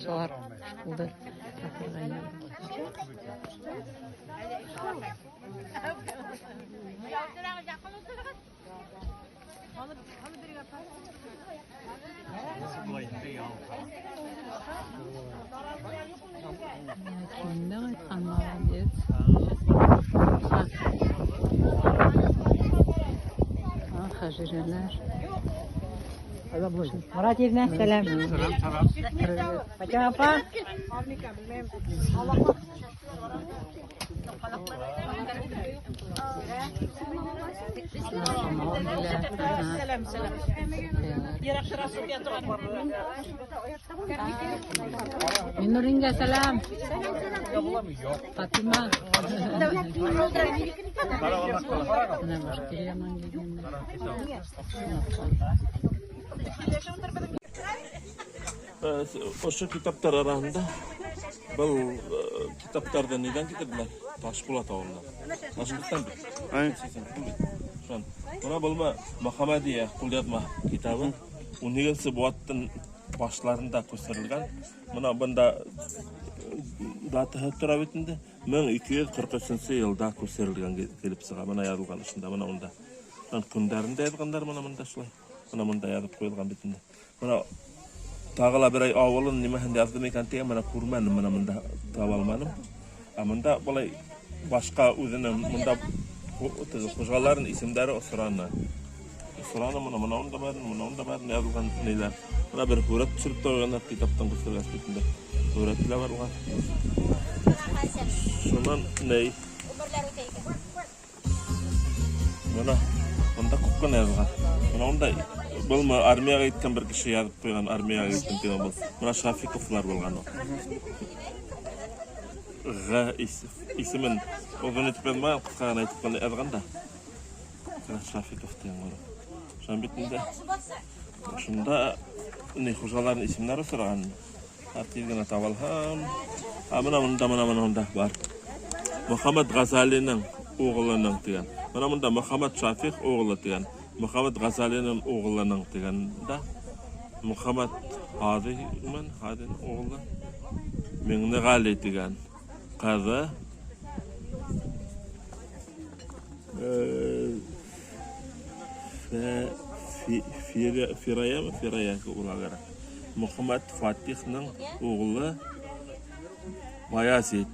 Шулар булды. Һатырға. Килен дә ҡайтҡан, молодец. Хәжирәләр. Марат Евне, сәләм. Фатима апа. Сәләм, сәләм. Миннурингә сәләм. Фатима. Менә Башкириянан килгәннәр. Ошо китаптар араһында был китаптарҙы ниҙән китерҙеләр? Ташпулат ауылынан. Башҡортостан бит. Бит. Шунан. Бына был Мөхәммәдиә ҡулъяҙма китабы 17 быуаттың башларында күсерелгән. Бына бында датаһы тора бит инде. 1243 йылда күсерелгән килеп сыға. Бына яҙылған ошонда, бына унда. Көндәрен дә яҙғандар бына бында шулай. Бына бында яҙып ҡуйылған бит инде. Бына тағы ла берәй ауылын нимәһен яҙҙым икән тигән, бына күрмәнем, бына бында таба алманым. Ә бында былай башҡа үҙенең бында теге хужаларын исемдәре осраны. Осраны бына, бына унда бар, бына унда бар яҙылған ниләр. Бына бер һүрәт төшөрөп тә ҡуйғандар китаптан күсергәс бит инде. Һүрәте лә бар уға. Шунан ней? Бына бында күп кенә яҙылған. Бына унда был армияға киткән бер кеше яҙып ҡуйған, армияға киткән тигән был. Бына Шафиковлар булған ул. Г исемен оҙон итеп яҙмаған, ҡыҫҡа ғына итеп ҡына яҙған да. Бына Шафиков тигән был. Шунан бит инде шунда ни хужаларының исемдәре осраған. Тиҙ генә таба алһам. А бына бында, бына бына унда бар. Мөхәммәт Ғазалиның уғылының тигән. Бына бында Мөхәммәт Шафиҡ уғылы тигән. Мөхәммәт Ғазалиның уғылының тигән дә. Мөхәммәт Һаҙимен, Һадин уғылы Миңнеғәли тигән. Ҡыҙы Фирая, Фирая була кәрәк. Мөхәммәт Фатихның уғылы Баязит.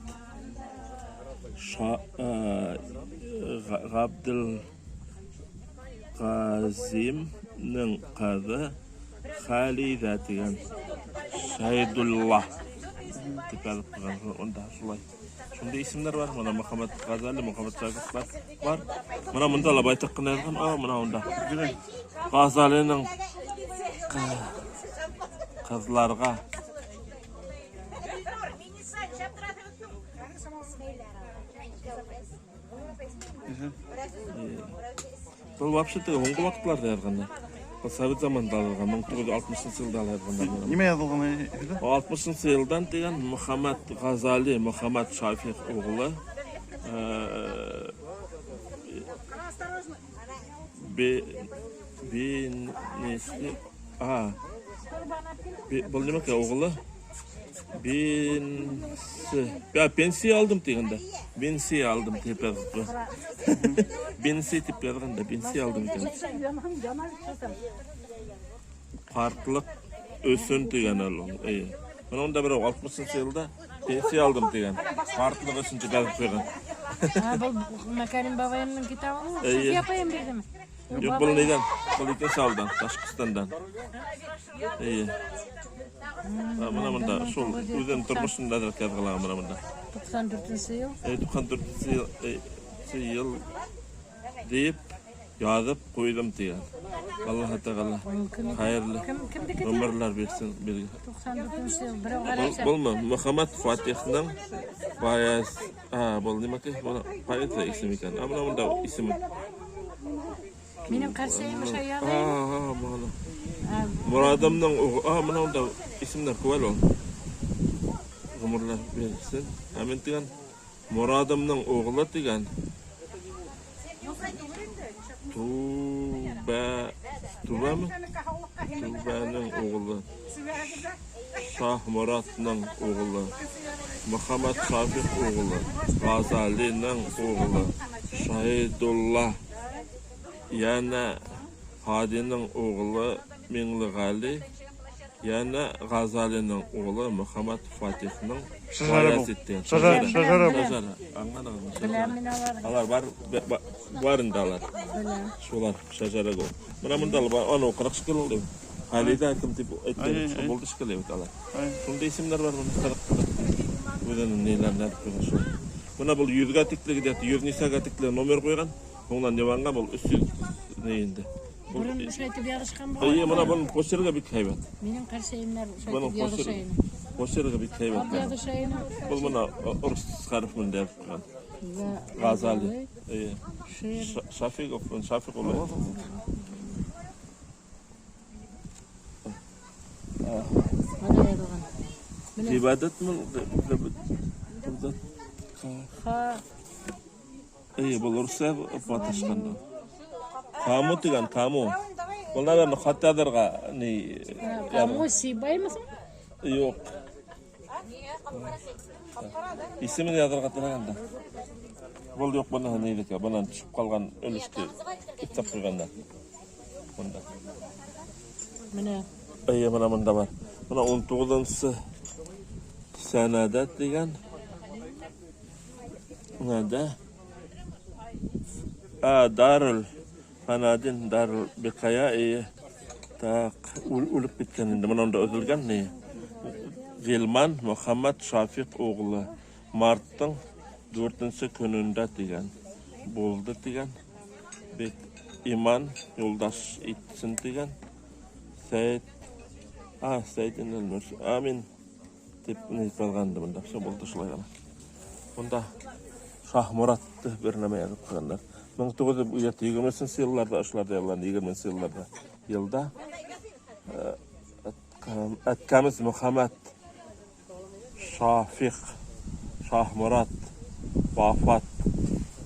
Ғабделғазимның ҡыҙы Хәлиҙә тигән. Шәйдулла тип яҙып ҡуйған унда шулай. Шундай исемдәр бар. Бына Мөхәммәт Ғазали, Мөхәммәт Шакировлар бар. Бына бында ла байтаҡ ҡына яҙған. А, бына унда. Ғазалиның ҡыҙларға Был вообще һуңғы ваҡытларҙа яҙғандар. Был совет заманында яҙылған, 1960 йылда яҙғандар. Нимә яҙылған һүҙе? 60 йылдан тигән Мөхәммәт Ғазали, Мөхәммәт Шафиҡ уғылы, Бенесли, а, был нимә икән, уғылы? Бенси, я, пенсия алдым тигәндә. Пенсия алдым тип яҙып. Пенсия тип яҙғанда пенсия алдым икән. Ҡартлыҡ өсөн тигән әле ул. Эйе. Бына унда берәү 60 йылда пенсия алдым тигән. Ҡартлыҡ өсөн тип яҙып ҡуйған. Был Мәкәрим бабайымдың китабы. Эйе. София апайым бирҙеме? Юҡ, был ниҙән? Был икенсе ауылдан, Башҡортостандан. Эйе. Бына бында шул үҙенең тормошонда әҙерәк яҙғылаған бына бында. 94 йыл. Эйе, 94 йыл тип яҙып ҡуйҙым тигән. Аллаһ Тәғәлә хәйерле Кемдеке? ғүмерләр бирһен беҙгә. 94 йыл. Берәү Был, ҡарайса. былмы? Мөхәммәт Фатихның Баяз, а, был нимәкәй? Бына поэзия исеме икән. А, бына бында исеме. Минең ҡәрсәйем аша А, яҙайым. а, бына. Морадымның уғы, а, бына унда исемдәр күп әле ул. Ғүмерләр бирһен. Амин тигән. Морадымның уғылы тигән. Түбә, түбәме? Түбәнең уғылы, Шаһморатның уғылы, Мөхәммәт Шафиҡ уғылы, Ғазалиның уғылы, Шаһидулла, йәнә Һадиның уғылы Миңлеғәли, йәнә Ғазалиның уғылы Мөхәммәт Фатихның Баязит. Шажара. Шажара. Аңланығыҙмы? Алар бар, бар инде алар. Шулар шажара ул. Бына мында ла аны уҡырыҡ шикелле ул. Халида кем тип әйткән, шул булды шикелле бит алар. Шундай исемдәр бар бында ҡыҙыҡ. Үҙенең ниләрен әйтеп ҡуйған шул. Бына был 100-гә тикле где-то 100 нисәгә тикле номер ҡуйған. Һуңынан Иванға был 300 ни инде. Борон ошолай итеп яҙышҡан Эйе, бына бының почеркы бик һәйбәт. Минең ҡәрсәйемдәр ошолай Бының итеп яҙыша ине. почеркы бик һәйбәт. Яҙыша ине. Был бына урыҫ хәреф менән яҙып ҡуйған. Ғазали. Эйе. Шафиҡов, Шафиҡ улы. Ана яҙылған. Ғибәдәтме? Ғибәдәт. Ха. Эйе, был урыҫса маташҡан. Каму тигән, каму. Был, наверное, хат яҙырға ни. Каму Сибаймы? Юҡ. Исемен яҙырға теләгән дә. Был юҡ, быныһы нейҙеке, бынан төшөп ҡалған өлөштө иҫәп ҡуйғандар. Бында. Менә. Эйе, бына бында бар. Бына 19-нсы сәнәдә тигән. Нәдә? Дарул Фанадин, Дарул Биҡая, эйе. Так, үлеп киткән инде. Бына унда өҙөлгән ни? Ғилман Мөхәммәт Шафиҡ уғылы марттың 4-нсе көнөндә тигән. Булды тигән. Бик иман юлдаш итсен тигән. Сәйд, Сәйд инәлмеш. Амин тип ни ҡалған бында. Шул булды шулай ғына. Бында Шаһморатты бер нәмә яҙып ҡуйғандар. 1920 йылларҙа ошоларҙа яҙылған, 20 йылларҙа. Йылда әткәмез Мөхәммәт Шафиҡ Шаһморат вафат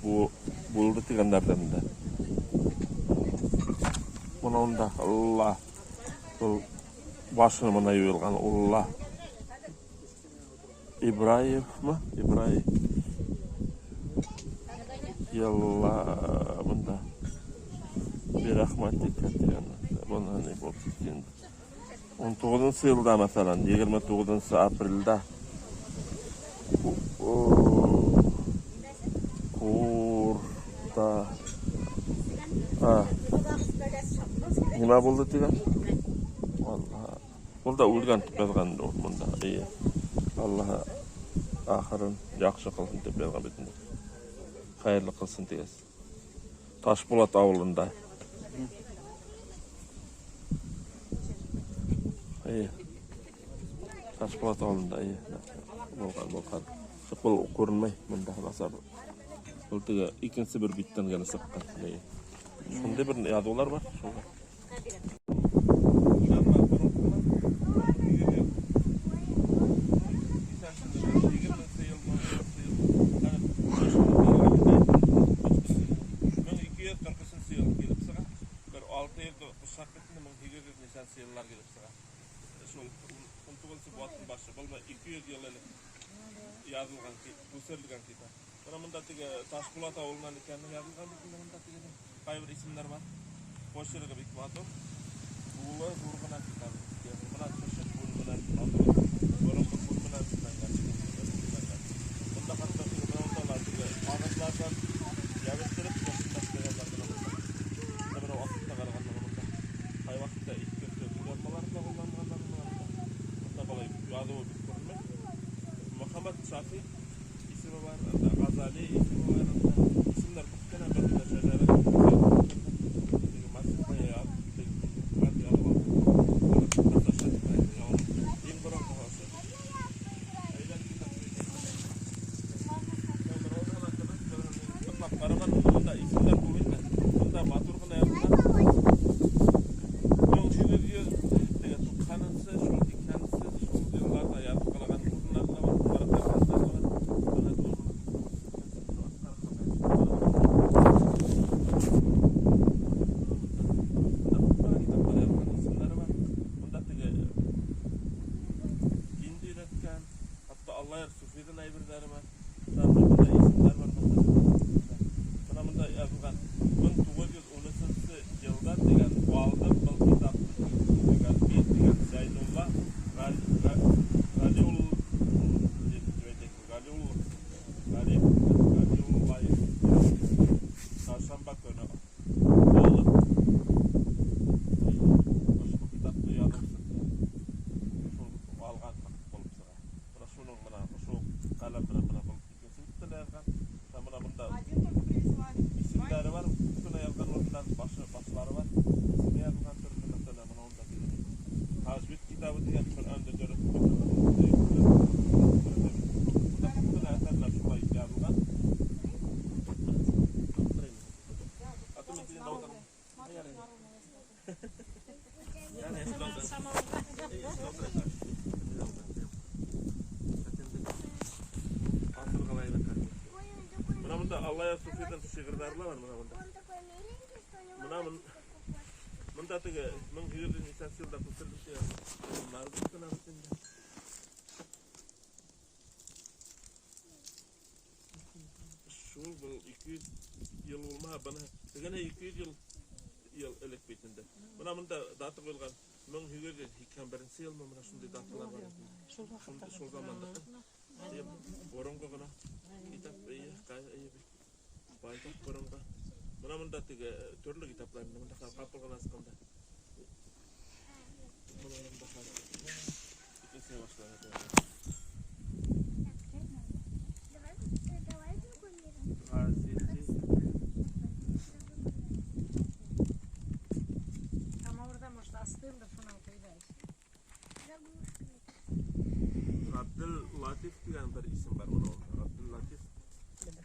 булды тигәндәрҙә бында. Бына унда Алла был башына бына юйылған Улла Ибраевмы? Ибраев. Йылла бында Бирәхмәтикә тигән. Бына ни булып китте инде. 19-нсы йылда, мәҫәлән, 29 апрелдә Курта нимә булды тигән? Алла. Ул да үлгән тип яҙған ул бында. Эйе. Аллаһ ахырын яҡшы ҡылһын тип яҙған бит инде. Хәйерле ҡылһын тигәс. Ташбулат ауылында. Эйе. Ташбулат ауылында, эйе. Булған, булған. Был күренмәй бында насар. Был теге икенсе бер биттән генә сыҡҡан. Эйе. Шундай бер яҙыулар бар, шунда. Ташбулат ауылынан икәнлеге яҙылған бит инде бында теге ҡайбер исемдәр бар. Почеркы бик матур. Тулы ҙур ғына китап. Бына төшөп бүлмәләр матур. Боронғо бүлмәләр эшләнгән. Бында хатта теге бына теге ағастарҙан ябыштырып ташлағандар бына бында. Бында берәү аҫтына ҡарағанда бында. Ҡай ваҡытта иҫке ҡулъяҙмалар ҙа ҡулланғандар бында. Бында былай яҙыуы бик күренмәй. Мөхәммәт Шафи исеме бар, Ғазали исеме бар. Исемдәр күп кенә, бер генә шәжәрә. Теге Масихта яҙып, теге яҙып алған. Иң боронғо ошо. Ныҡлап ҡараған, бында исемдәр күп инде. Бында матур ғына яҙылған. 1800 теге туҡһанынсы, шул һикһәненсе, шул йылларҙа яҙып ҡалған урындар ҙа бар, Аллаяр Суфиҙың әйберҙәре бар. Бында исемдәр бар. Бына бында яҙылған 1913 йылда тигән алдым был китапты тигән мин тигән Зәйнулла Галиуллаев çarşamba көнө алып ошо китапты яҙыпсы шул алған булып сыға. Бына шуның бына ошо ҡәләм менән бына был икенсе биттә лә яҙған. Һәм бына бында исемдәре бар, бына яҙған урындан башлары бар. Исеме яҙылған төрлө мәсьәлә бына унда тигән. Тәжвид китабы тигән Ҡөрьәнде дөрөҫ бында күп кенә әҫәрләр шулай яҙылған. Бына бында Аллаяр Суфиҙың шиғырҙары ла бар бына бында. Бына бында теге 1800 йылда күсерелде тигән. Bunlar күп кенә бит инде. Шул был 200 йыл булмаһа, бына тегене 200 йыл элек бит инде. Бына бында дата ҡуйылған 1881 йылмы бына шундай даталар бар. Шул ваҡытта. Шул замандыҡы. Боронғо ғына китап, эйе, эйе бит. Байтаҡ боронғо. Бына бында теге төрлө китаплар, бында ҡапыл ғына асҡанда. Бына бында икенсе башлана. Самавырҙа, может, астым да шунан ҡуйҙы. Ғабдел Латиф тигән бер исем бар бына. Ғабдел Латиф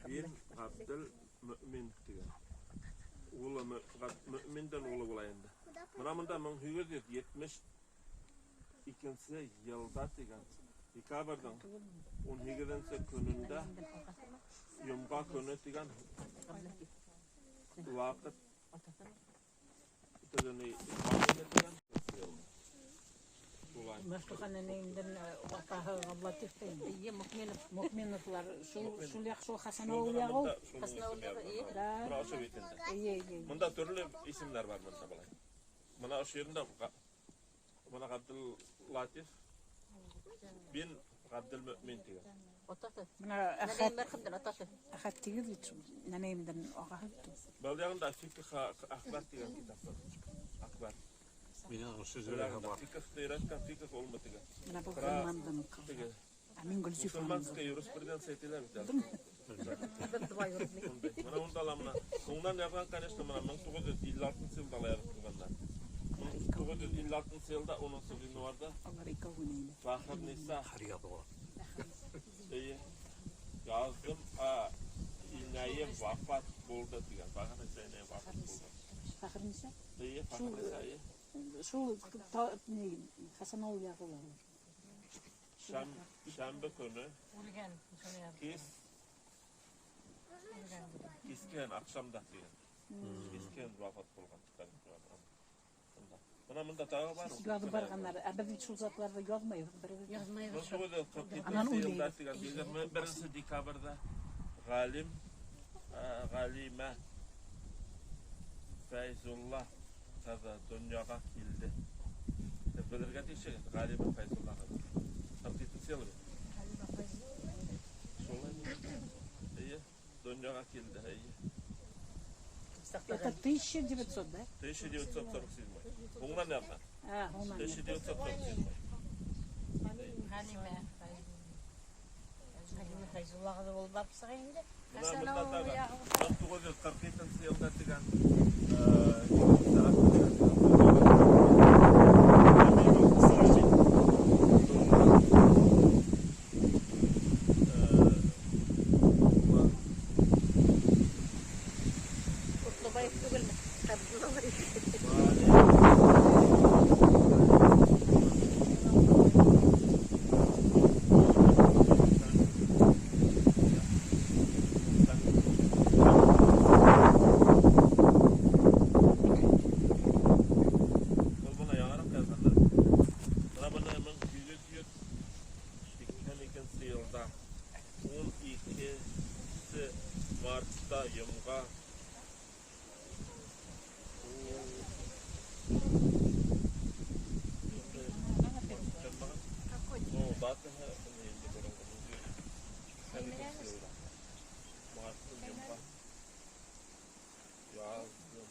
бин Ғабдел Мөмин тигән. Улы Мөминдән улы була инде. Бына бында 1872 йылда тигән декабрҙың 18 көнөндә йомға көнө тигән ваҡыт тегене тигән. Шулай. Мәфтухан инәйемдең атаһы Ғаблатиф та инде. Эйе, Мөкминов. Мөкминовлар шул яҡ шул Хәсәнауыл яғы ул. Хәсәнауыл яғы, эйе. Да. Бына ошо бит инде. Эйе, эйе. Бында төрлө исемдәр бар бында былай. Бына ошо ерендә бына Ғабдел Латиф бин Ғабдел Мөмин тигән. Атаһы. Бына Нәнәйем Әхәт мәрхүмдең атаһы. Әхәт тигеҙ бит шул. Нәнәйемдең ағаһы бит ул. Был яғында Фиқх Акбар тигән китап бар. Акбар. Минең ошо Был яғында фиқхты өйрәткән фиқх улмы тигән. Бына был Ҡыра Ғилмандың ҡыҙы. теге Ә мин Гөлзифаның. Мусульманская юриспруденция әйтелә бит әле. Бер двоюродный. Бына унда ла бына һуңынан яҙған, конечно, бына 1956 йылда ла яҙып ҡуйғандар. 1956 йылда 10 ғинуарҙа Алар икәү генә ине. Фәхерниса эйе яҙҙым, инәйем вафат булды тигән. Фәхерниса инәйем вафат булды. Фәхерниса? Эйе, Фәхерниса, эйе. Шул ни Хәсәнауыл яғы ул. Шәмбе көнө Үлгән, кискән аҡшамда тигән. Кискән вафат булған. Бына бында тағы бар. Яҙып барғандар. Ә беҙ бит шул затларҙы яҙмайбыҙ беребеҙ. Яҙмайбыҙ. 1947 Анан йылда уйлайбыҙ. тигән 21 декабрҙә ғалим Ғәлимә Фәйзулла ҡыҙы донъяға килде. Һеҙ белергә тейешһегеҙ, Ғәлимә Фәйзулла ҡыҙы. 47 йыл бит. Шулай. Эйе, донъяға килде, эйе. Это 1900, да? 1947. Һуңынан яҙған. А, һуңынан. 1947. Ғәлимә. Ғәлимә Фәйзулла ҡыҙы булып барып сыға инде. Бына бында тағы 1947 йылда тигән Ҡотлобаев түгелме? Ғабдуллаев. йылда 12 мартта йомға. Ну, датаһы быны инде боронғо 1982 йылда. Мартта йомға. Яҙҙым.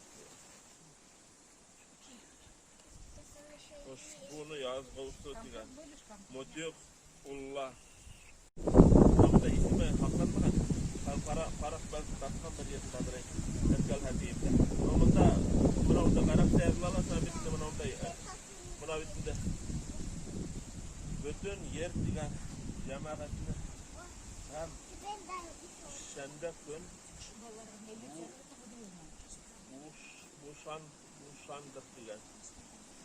Ошбуны яҙғыусы тигән. Мотиғулла. Бында исеме һаҡланмаған. Ҡара ҡара бәлки тартҡан бер ерендә берәй Әскәл Һәдиевтә. Бында бына унда ғәрәпсә яҙыла ла, бит инде бына унда бына бит инде бөтөн ер тигән йәмәғәтне һәм шәмбе көн бушандыҡ тигән.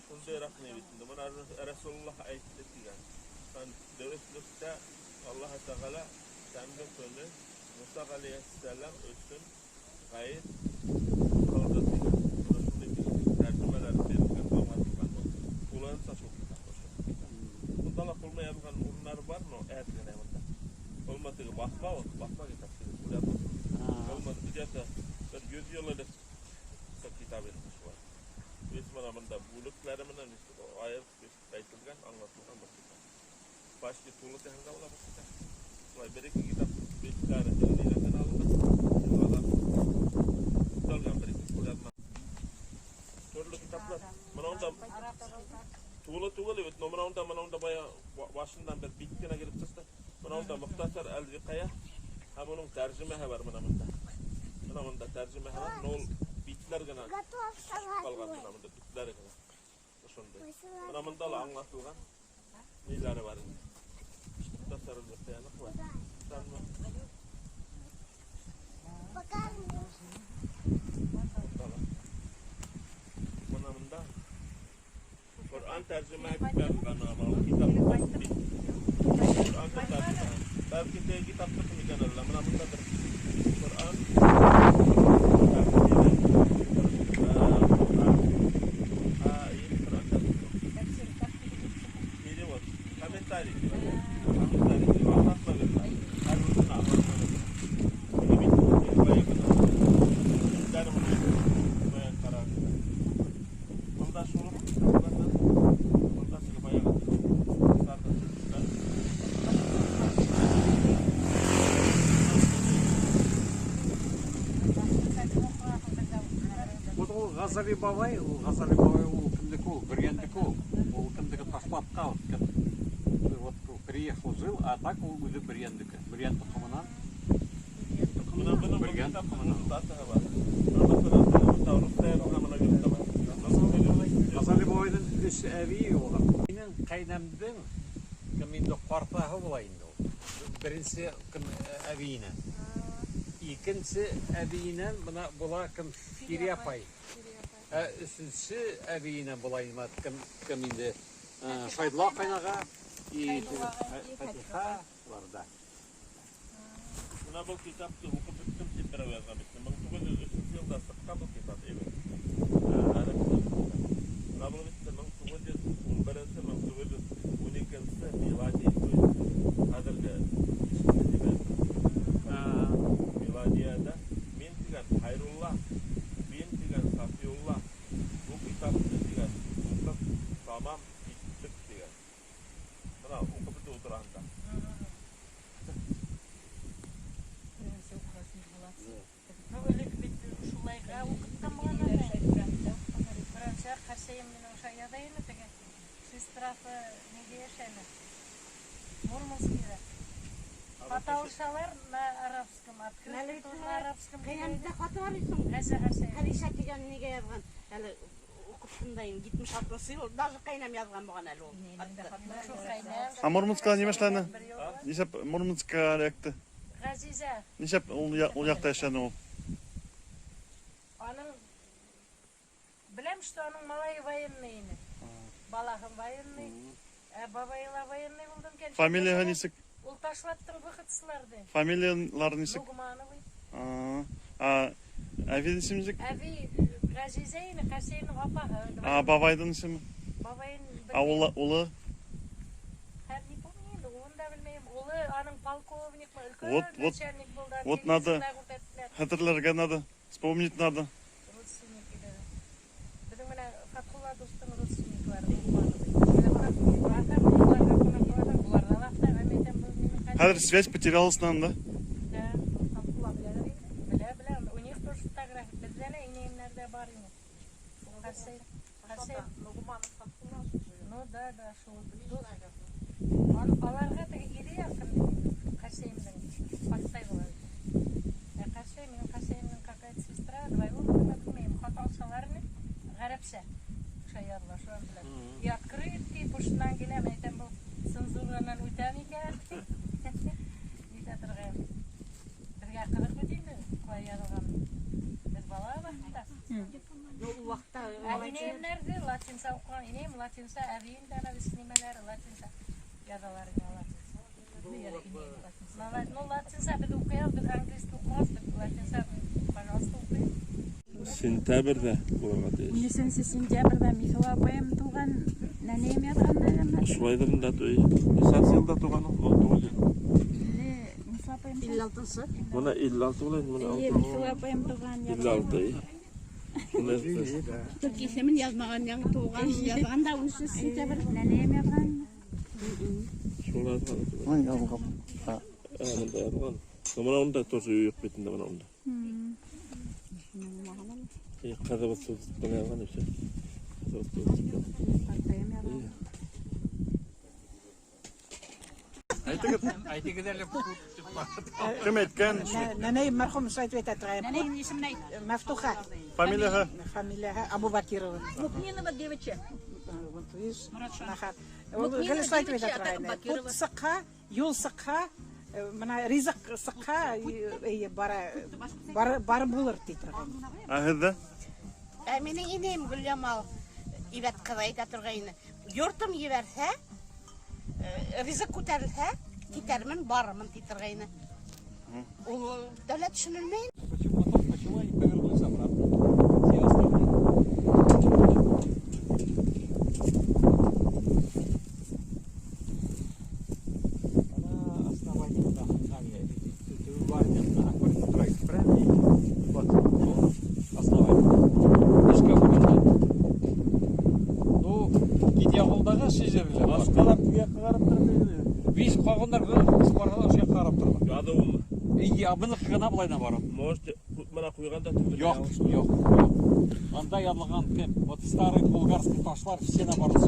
Шундайыраҡ ни бит инде. Бына Рәсүлуллаһ әйтте тигән. Һәм дөрөҫлөктә Аллаһ Тәғәлә шәмбе көнө Муса ғәләйһиссәләм өсөн ғәйет ҡылды тигән. Бына шундай тәржемәләр бирелгән, аңлатылған был. Тулыһынса шул китап ошо. Бында ла ҡулма яҙылған урыннары бар, но әҙ генә бында. Булма теге баҫма ул, баҫма китап теге ҡулъяҙма. Булма где-то бер 100 йыл элек китап инде шулай. Беҙ бына бында бүлектәре менән айырып әйтелгән, аңлатылған бер китап. Почти тулы тиһәң дә була был китап. Шулай бер ике китап биттәре ниләрҙән алынған, йылғалар туҡталған бер ике ҡулъяҙма. Төрлө китаплар. Бына унда тулы түгел бит, но бына унда бая башынан бер бит кенә килеп сыҡты. Бына унда Мухтасар әл-Виҡая һәм уның тәржемәһе бар бына бында. Бына бында тәржемәһе бар, но ул битләр генә ҡалған бына бында битләре генә. Ошондай. Бына бында ла аңлатылған ниләре бар инде. Мухтасар әл-Виҡаяныҡы бар. Бына бында Ҡөрьән тәржемә ителгән китап. Ҡөрьән тәржемә. Бәлки теге китаптыҡы микән әллә? Бына бында бер Ҡөрьән тәржемә. Ҡөрьән. Ҡөрьән тәржемә. Перевод. Комментарий. Комментарий. Аңлатма бирелә. Һәр береһенә аңлатма бирелә. Бына бит бая ғына биттәре менән бая ҡарағыҙ. Бында шул уҡ китаптарҙан бында теге баяғы китаптарҙы төҙөүселәр. Вот ул Ғазали бабай, ул Ғазали бабай ул кемдеке ул, Бөрйәндеке ул. Ул кемдеке Ташлатҡа үткән. Вот приехал, жил, а так ул үҙе Бөрйәндеке. Бөрйән тоҡомонан. Бына бының был Бөрйән китаптың тоҡомонан. датаһы бар. Бына мәҫәлән, бында русса яҙылған бына юҡта бар. Ғазали бабайҙың өс әбейе булған. Минең ҡәйнәмдең кем инде ҡартаһы була инде ул. Беренсе кем әбейенән. Икенсе әбейенән бына була кем Фириә апай. Ә өсөнсө әбейенән була инде кем инде Шайдулла ҡайнаға и Фатиха уларҙа. Бына был китапты уҡып бөттөм тип берәү яҙған бит. 1903 йылда сыҡҡан был китап, эйе. Бына был бит 1911, 1912 милади, то есть хәҙерге миладияда мин тигән Хайрулла, мин тигән Сафиулла был китапты тигән уҡып тамам иттек тигән. Бына уҡып бөтөп ултыраһында. Элек бит шулайға уҡытҡан булған әле. Беренсе ҡәрсәйем минең ошо яҙа ине теге. Сестрафы нигә йәшәне? Мурманскийҙа. Хаталышалар на арабском, открытка тоже на арабском. Ҡәйәмдә хаты бар икән. Хәсә, хәсә. Хәдисә тигән нигә яҙған? Әле уҡып тыңдайым, 76 йыл, даже ҡәйнәм яҙған булған әле ул. А Мурманскта нимә эшләне? Нишләп Мурманскка эләкте? Ғәзизә. Нишләп ул яҡта эшләне ул? Аның беләм, что аның малайы военный ине. Балаһы военный. Ә бабайы ла военный булды микән? Фамилияһы нисек? Ул ташлаттың выходцыларҙы. Фамилиялары нисек? Нугмановый. А әбейҙең исеме нисек? Әбей Ғәзизә ине, Хәсәйенең апаһы. А бабайҙың исеме? Бабайын А улы? Хәҙер не помню инде, улын да белмәйем. Улы аның полковникмы, өлкән Вот, вот, начальник булды. Вот надо. Телевизорда күрһәттеләр. Хәтерләргә надо, вспомнить надо. Родственники, да. Беҙҙең менә Фатхулла дуҫтың родственниклары барһам, уларға ҡунаҡҡа барһам, уларҙа ла мин әйтәм, был минең хәлем. Хәҙер связь потерялась нам, да? Да, Фатхулла беләләр инде. Белә, белә. У них тоже фотография. Беҙҙә лә инәйемдәрҙә бар ине. Ҡәрсәй, ҡәрсәй. Ну да, шул. Аларға теге ире яҡын ҡәрсәйемдең ҡартай була. Ә ҡәрсәй, минең ҡәрсәйемдең какая-то сестра, двоюродная, белмәйем, хат алсалар ине, ғәрәпсә. Ошо яҙыла, шунан беләм. И открытки пошынан килә, мин әйтәм, был цензуранан үтә микән? Нитә торған. Беҙгә ҡыҙыҡ бит инде, ҡалай яҙылған. Беҙ бала ваҡытта. Ул ваҡытта Ә инәйемдәрҙе латинса уҡыған, инәйем латинса, әбейем дә ана нимәләре латинса яҙалар ине латинса. Ну, латинса беҙ уҡыйбыҙ, беҙ английский уҡығас, беҙ латинса, пожалуйста, уҡыйбыҙ. Сентябрҙә булырға тейеш. 13 сентябрҙә Михаил апайым тыуған, нәнәйем яҙған да. Шулайҙыр инде туй. Нисәнсе йылда тыуған ул? 19 йыл. Михаил апайым. 56-нсы. Бына 56 була инде, бына Эйе, Михаил апайым тыуған. 56. Шундай. Төрк исемен яҙмаған, яңы тыуған яҙған да 13 сентябрь нәнәйем яҙған. Шулай яҙған. Мин яҙған. Ә, бында яҙған. Бына унда тоже юҡ бит инде, бына унда. И ҡыҙыбыҙ бына яҙған и все. Ҡыҙыбыҙ Ҡартайым яҙған. Әйтегеҙ, Әйтегеҙ әле. кем әйткән? Нәнәй мәрхүм шулай әйтә торған. Нәнәйем исемен әйт. Мәфтуха. Фамилияһы? Фамилияһы Абубакирова. Мукминова ГВЧ. Вот видишь, нахат. Ул гел шулай әйтә торған. Пут сыҡһа, юл сыҡһа, бына ризыҡ сыҡһа, эйе, бара, бар, бар булыр ти торған. Ә һеҙҙә? Ә минең инәйем Гөлйамал ибәт ҡыҙы әйтә торғайны. Йортом ебәрһә, ризыҡ күтәрелһә, китәрмен, барырмын ти торғайны. Ул дәүләт төшөнөлмәй. Почему, потом, почему они повернулись обратно? Все остальные. Она основание да, Вот, основание. Эшкә бүленде. Ну, китә ауылдағы шежірелер бар. Башҡалар теге яҡҡа ҡарап тора инде. Биш ҡалғандар барғанда ошо яҡҡа ҡарап торған. Яҙыуымы? Эйе, быныҡы ғына былайҙан барып. Может, бына ҡуйған да төбөнә. Юҡ, юҡ, юҡ. Анда яҙылған кем? Вот старый булгарский ташлар все наоборот.